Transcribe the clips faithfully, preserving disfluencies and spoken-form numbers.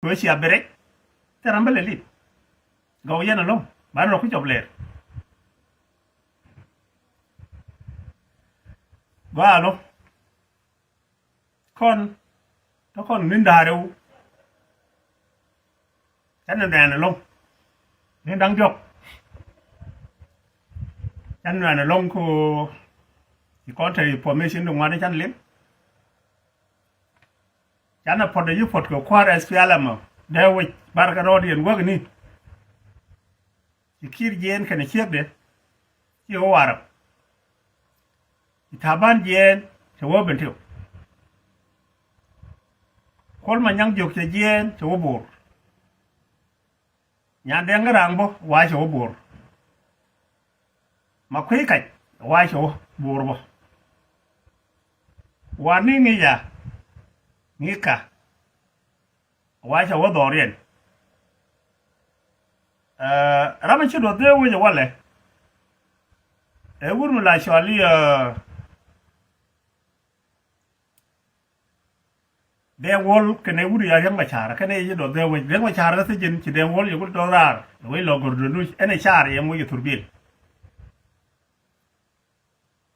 Kɛ ɣöö cia bi rɛc, thil ram bä lɛ lit. Gɔw yɛn ɛlɔ̱ŋ, banɛ rɔ ku cɔp lɛɛr. Gɔaa ɛlɔ̱ŋ. Kɔn, te kɔn ni̱n da̱ŋ rɛw. Canɛ nɛn ɛlɔ̱ŋ. Ni̱n da̱ŋ diɔ̱k. Canɛ nɛn ɛlɔ̱ŋ kɛ ɣöö ci kɔn te information ti ŋuan canɛ liŋ. Canɛ puɔt ɛ yi puɔt kɛ kua̱r SPLM ɔ. Dee wec barkɛ rɔɔdiɛn wäkni. Ci Kiir jiɛɛn kɛnɛ ciekdɛ. Ci wä Warap. Ci Taban jiɛɛn cɛ wä Bentiu. Kuɔl Manyaŋ Jiök cɛ jiɛɛn cɛ wä Bor. Nyan Dɛŋ Garaŋ bä wa cɛ wä Bor. Makuei Kac wa cɛ wä Bor bä. Wa ni ŋi̱ca ŋi̱ka wa cɛ wä dhɔriɛn. Ɛ, ram mi ci duɔth dee wec ɛ walɛ. Ɛ wur mi la cɔal i̱, ɛ, Dɛŋ Wuɔl kɛnɛ wut ya Riɛk Macar kɛnɛ yɛ ci duɔth dee wec. Riɛk Macar kä thi̱ji̱n ci Dɛŋ Wuɔl yɛ wut duɔth raar. Ɛ wec lɔ gɔrdonu ɛn ɛ car yɛ moc ɛ thurbil.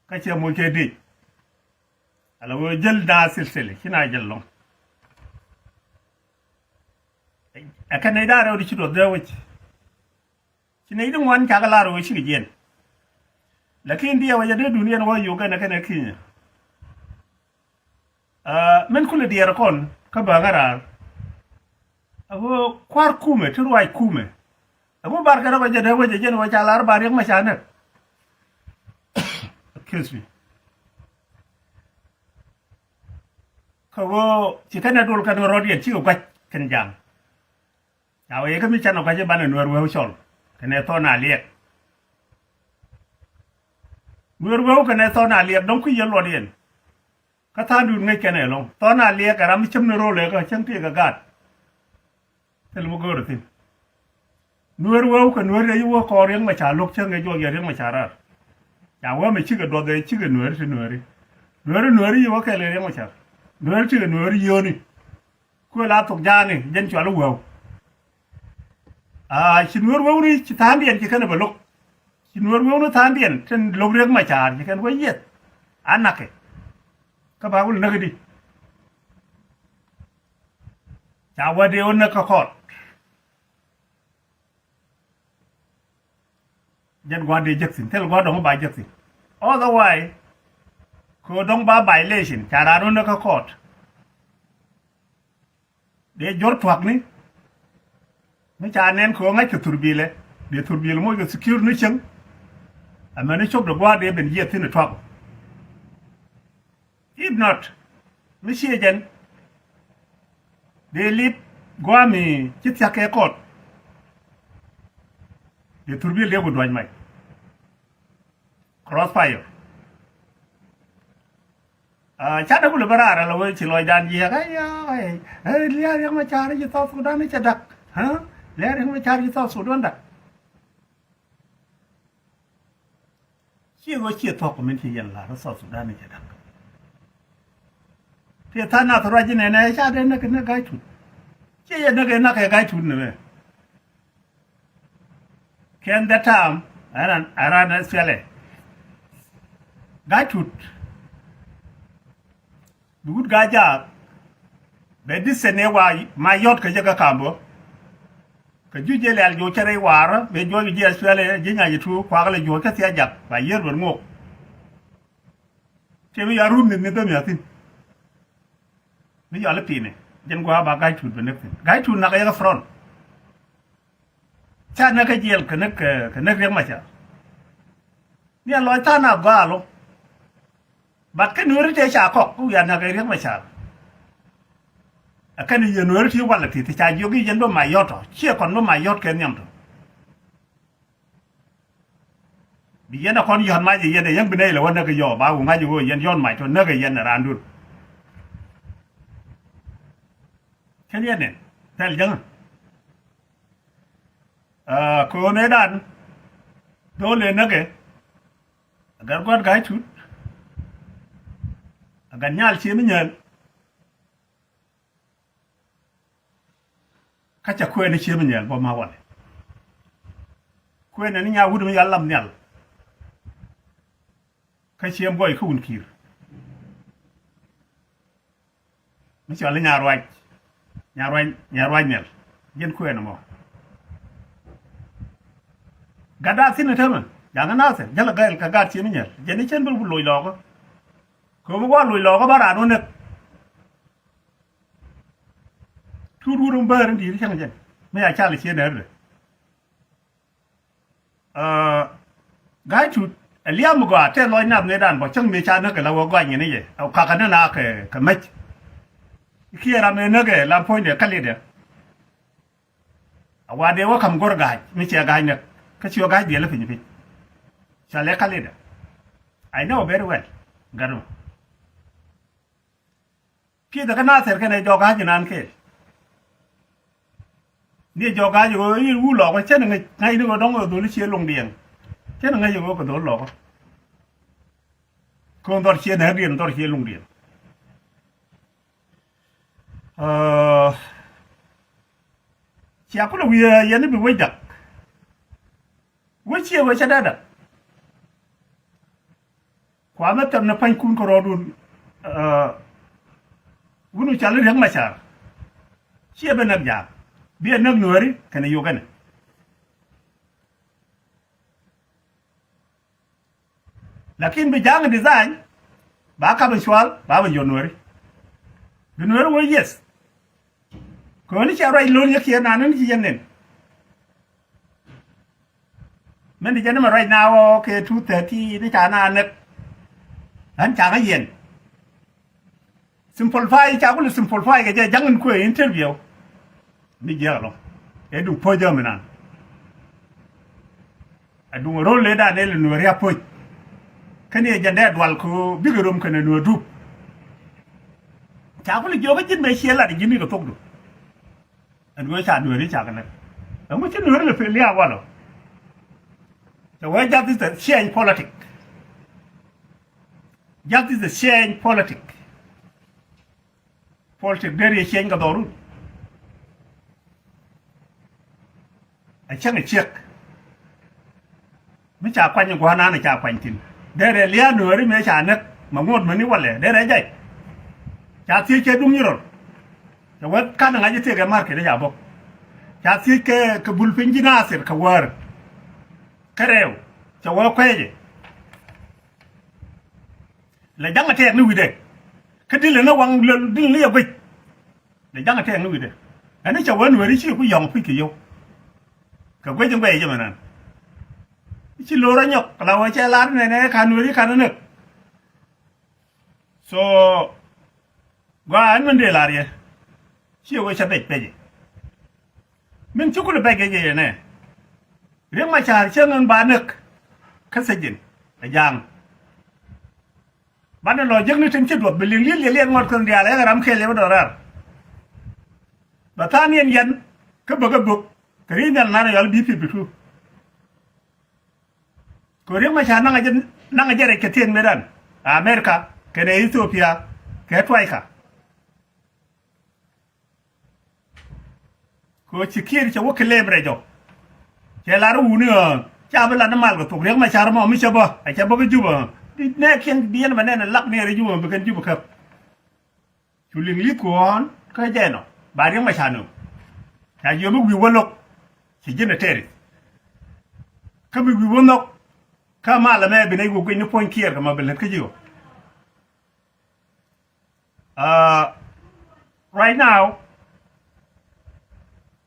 Kä ciɛ moc kɛ dic. Ala wee jäl na thil thil ci na jäl lɔŋ. Ɛ kɛn nɛy da̱ŋ rɛw di ci duɔth dee wec. Ci nɛy di ŋuan cakɛ lar wee cikɛ jiɛn. Lakin diɛ wec a dee dun yɛn wä Uganda kɛnɛ Kenya. Aa, min kulɛ diɛɛr kɔn kä bäŋä raar. Ɛ ɣöö kua̱r kumɛ ti ruac kumɛ. Ɛ ɣöö barkɛ rɔ bɛ jɛ dee wecɛ jɛn wä ca lar ba Riɛk Macar näk. Excuse me. Kä ɣöö ci kɛn ɛ dol kɛn rɔ̱diɛn cikɛ gua̱c kɛn ja̱a̱ŋ. Ca wee kä mi canɛ gua̱c i̱ banɛ Nuɛɛr Weu cɔl kɛnɛ Thɔn Aliɛk. Nuɛɛr Weu kɛnɛ Thɔn Aliɛk dɔ̱ŋ kui̱ yɛ luɔt yɛn. Kä tha̱a̱ŋdun ŋäc kɛn ɛlɔ̱ŋ. Thɔn Aliɛk ɛ ram mi cäm ni ro̱l ɛ kä cäŋ tëëk ɛ gaat. Thil mi go̱o̱rɛ thi̱n. Nueer Weu kɛ Nueer Rɛy Weu kɔɔr Riɛk Macar lo̱k cäŋ ɛ juɔk yɛ Riɛk Macar raar. Ca wee mɛ cikɛ duɔth ɛ cikɛ Nueeri ti Nueeri. Nueeri Nueeri yi wä kɛɛl kɛ Riɛk Macar. Nueeri ti kɛ Nueeri yio̱o̱ni. Kuëë la thok jaani jɛn cual i̱ Weu. Aa, ci Nueer Weu ni ci tha̱a̱ŋdiɛn ci kɛn ɛ bɛ lo̱k. Ci Nueer Weu ni tha̱a̱ŋdiɛn tin lo̱k Riɛk Macar ci kɛn wä yieth. A nakɛ. Kä ba wul näk di. Ca wä dee wä näk kä kɔɔt. Jɛn gua̱a̱r dee jek thi̱n, thil gua̱a̱r dɔ̱ŋ ba jek thi̱n. Otherwise, kɛ ɣöö dɔ̱ŋ ba violation, ca raan wä näk kä court. Dee jɔr tua̱kni, mi ca nɛn kɛ ɣöö ŋa̱ckɛ thurbilɛ, dee thurbilɛ moc kɛ secure ni cieŋ. Amäni cop de gua̱a̱r dee ben jiɛth thi̱n ɛ tua̱k. If not, mi ciɛ jɛn dee lip gua̱a̱mi ci thia̱k kɛ court. Dee thurbil dee ku dua̱c mac. Crossfire. Aa, ca dee ku lɛ bä raar ala wee ci lɔcdan jiɛk. Aya, aya, aya, lia̱a̱ Riɛk Macar ci South Sudan cɛ da̱k. Ha? Lia̱a̱ Riɛk Macar ci South Sudan da̱k. Ciɛ ɣöö ciɛ thuɔ̱k min ci yɛn la̱r South Sudan ni cɛ da̱k. Ti tha̱a̱ŋ nath ruac inɛnɛ ca dee näk inɛ Ga̱a̱c Tut. Ciɛ yɛ näk inɛ kɛ Ga̱a̱c Tut ni mɛ. Kɛn dee ta̱a̱m ɛran, ɛran ɛ thiɛlɛ. Ga̱a̱c Tut. Bi wut Ga̱a̱c Jaak bɛ distance ëë wa Mayɔt kɛ jɛ kä Kambö. Kɛ juc jɛ lɛl juɔc cɛ rɛy waarä bɛ juɔc ji̱ Australia ji̱ nyac ɛ tuuk kuakä lɛ juɔc kä thia̱ jak ba yiër luɔt ŋok. Tiɛ mi ya run mi̱th ni bä mia̱thi̱n. Mi yɔal i̱ pi̱i̱ni jɛn gua̱a̱ ba Ga̱a̱c Tut bɛ näk thi̱n. Ga̱a̱c Tut nakä yɛ kä front. Ca näk kä jiɛl kɛ näk, kɛ näk Riɛk Macar. Ni a lɔc tha̱a̱ŋ na gɔaa lo. But kä Nueeri tëë ca kɔk ku wiaa näk ɛ Riɛk Macar. Ɛ kɛn yɛ Nueeri ti walɛ ti ti ca jiök i̱ yɛn bä Mayɔt tɔ ciɛ kɔn bä Mayɔt kɛ nhiam tɔ. Bi yɛn ɛ kɔn yɔ̱t mac ɛ yɛn ɛ yɛn bi nɛy lɛ wä näk ɛ yɔ ba ku ŋa̱c ɛ ɣöö yɛn yɔ̱t mac tɔ näk ɛ yɛn ɛ raandun. Kɛn yɛn nɛn pɛl jäŋä. Aa, kɛ ɣöö nɛy dan dho̱o̱l ëë näkɛ. Agat gua̱t Ga̱a̱c Tut. Agat nyal cie mi nyäl. Kä cɛ kuɛɛni cië mi nyɛl bä ma walɛ. Kuɛɛni ni nya wut mi yal lam nhial. Kä cië mi gɔy kä wun ki̱i̱r. Mi cɔal i̱ Nyaruac. Nyaruac, Nyaruac nhial. Jɛn kuɛɛni mɔ. Gatda thi̱n ɛ tämɛ jaŋä Nathir jäl ɛ gɛl kɛ gat cië mi nyɛl jɛn i̱ cɛn bä loc lɔɔkä. Kɛ mi gɔaa loc lɔɔkä bä raan wä näk. Tuut wut mi bäär in di̱i̱t cäŋ jɛn mi ca cal cië nääri. Ga̱a̱c Tut ɛ liam mi gɔaa tɛth lɔc nath mëëdan bä cäŋ mëë ca näk kɛ la wä gɔany ni jɛ ɛ kakä ni na kɛ kɛ mäc. Kiɛ ram mëë näk ɛ la puɔ̱nydɛ kä lidɛ. A wa dee wä ka̱m go̱r ga̱a̱c mi ciɛ ga̱a̱c näk kä ci wä ga̱a̱c diɛl piny piny. Ca lɛ kä lidɛ. I know very well. Gat mɔ. Kiɛ dɛ kä Nathir kɛnɛ jɔk ga̱a̱c inan kɛɛl. Ni jɔk ga̱a̱c i̱ ɣöö i̱ wuu lɔɔkä cɛn ŋäc ŋa̱cni ɣöö dɔ̱ŋ ɣöö dholi cië luŋdiɛn. Cɛn ŋäc i̱ ɣöö kɛ dhol lɔɔkä. Kɛ ɣöö dhɔr cië nääkdiɛn dhɔr cië luŋdiɛn. Cia kulɛ wi̱i̱ yɛn i̱ bi wec dak. Wec ciɛ wec cɛ dee dak. Kuamɛ thɛm ni pa̱nykun kɛ rɔɔdun. Wun wi cɔal i̱ Riek Machar. Ciɛ bi näk jaak bi ɛ näk Nuääri kɛnɛ Uganda. Lakin bi ja̱a̱ŋ design ba kap in cual ba bi yɔn Nuääri. Bi Nuääri wee yes. Kɛ ɣän i̱ cɛ ruac lo̱n yɛ kiɛ nan in ci yɛn nin. Min ti jɛn imɛ ruac na wä kɛ two thirty ni ca na näk. Ɣän ca ŋä yɛn. Simplify ca kulɛ simplify kɛ jɛ ja̱ŋ in kuɛ interview. Ni jiɛk ɛlɔ̱ŋ ɛ duŋ puɔ̱c jɛ mi nan. Ɛ duŋ ro̱l lëëdan ëë lɛ Nuääri a puɔ̱c. Kä ni ɛ jɛn dee dual kɛ ɣöö bikɛ rom kɛnɛ Nuäär dup. Ca kulɛ jiök kä ji̱n mëë ciɛ lat ji̱n ni kɛ thokdu. Ɛn ɣöö ca Nuääri ca kɛ näk. Ɛŋu ci Nuääri lɛ pil liaak walɔ. Cɛ wee justice ɛ change politic. Justice ɛ change politic. Politic deri ɛ change kɛ dhɔrun. Ɛ cäŋ ɛ ciek. Mi ca kuany gua̱a̱r nan ca kuany thi̱n derɛ lia̱a̱ Nuääri mëë ca näk ma ŋuɔ̱t mäni walɛ derɛ jay. Ca thiec kɛ duŋ nyi rɔl. Cɛ wä kan ŋa̱c i̱ thiek ɛ market i̱ ca bok. Ca thiec kɛ kɛ bul piny ji̱ Nathir kɛ wäär. Kä rɛw cɛ wä kuɛɛcɛ. Lɛ ja̱ŋ ɛ tɛɛk ni wi̱dɛ. Kä dilɛ ni waŋ lel dilɛ ni yɛ guic. Lɛ ja̱ŋ ɛ tɛɛk ni wi̱dɛ. Ɛn i̱ cɛ wä Nuääri ci ku yɔ̱ŋ puc kɛ yio̱w. Kɛ guic in guɛy jɛ mɛ nan. Ci lo̱r anyɔk la wä cɛ lar nɛnɛ ka Nuääri kan näk. So gɔaa ɛn min dee lar yɛ. Ci wä cɛ bɛc pɛcɛ. Min ci kulɛ bɛc kɛ jɛ yɛ nɛ. Riek Machar cäŋ in ba näk. Kä sijin ɛ ja̱a̱ŋ. Banɛ lɔ jiäkni tin ci duɔth bi liŋ li̱el liɛliɛn ŋuɔ̱t kön diaal ɛ ram kɛl yɛ bä dɔ̱raar. Bɛ tha̱a̱ŋ yɛn yɛn kä bäk ɛ bök kɛ ri̱c nhial nan ɛ yɔl bi pi̱i̱ bi tuut. Kɛ Riek Machar naŋ a jɛ naŋ a jɛ rɛc kɛ thieen mëëdan America kɛnɛ Ethiopia kɛ tuaika. Kɛ ɣöö ci Kiir cɛ wä claim rɛc ɔ. Cɛ lar wuni ɣöö ca bi lat ni mal kɛ thok Riek Machar mɔ mi cɛ bä a cɛ bä kä Juba. Di nɛ kiɛn di yɛn bɛ nɛn lak ni rɛc Juba bi kɛn Juba käp. Cu liŋ li̱th kuɔ̱ɔ̱n kä jɛn ɔ ba Riek Machar ni ɔ. Ca jiɔ mi wi̱i̱ wä lo̱k ci ji̱n ɛ tɛri. Kä mi wi̱i̱ wä nhɔk kä mal ɛmɛ bi nɛy wä guic ni puɔ̱ny Kiir kɛ ma bi lät kä ji̱ ɔ. Right now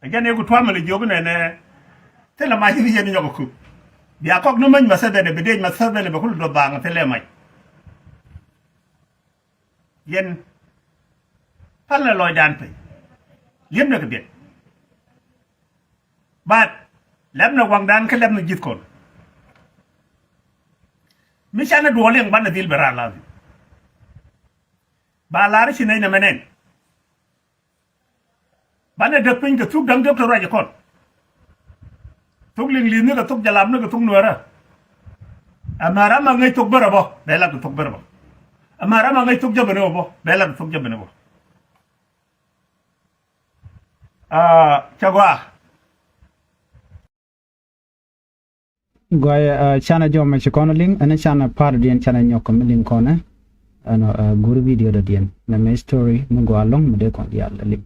ɛ jɛn iku tuam mi lɛ jiök nɛnɛ. Thilɛ mac i̱ yɛn nyɔk ɛ kup bia kɔk ni mäny ma thäthɛn ɛ bi dec ma thäthɛn ɛ bɛ kul duɔth baaŋ thilɛ mac. Yɛn pal nɛ lɔcdan piny li̱em nɛ kɛ biɛt. But lɛpnɛ waŋdan kä lɛpnɛ ji̱th kɔn. Mi canɛ duɔɔl liŋ banɛ dhil bɛ raar lazim. Ba lar ci nɛy nɛmɛ nɛn. Banɛ däk piny kɛ thuk da̱ŋ däk tɔ ruac kɔn. Thuk liŋ li̱thni kɛ thuk jalapni kɛ thuk nuäärä. Ɛmɛ ram a ŋäc thuk bärä bä bɛ lat kɛ thuk bärä bä. Ɛmɛ ram a ŋäc thuk jäbäni bä bä bɛ lat kɛ thuk jäbäni bä. Cɛ gɔaa. Gɔaa, canɛ jɔmɛ ci kɔn liŋ ɛn canɛ part diɛn canɛ nyɔk mi liŋ kɔnɛ. Ɛn gur video dɔ diɛn nɛ mɛ story mi gɔaa lɔŋ mi dee kɔn diaal liŋ.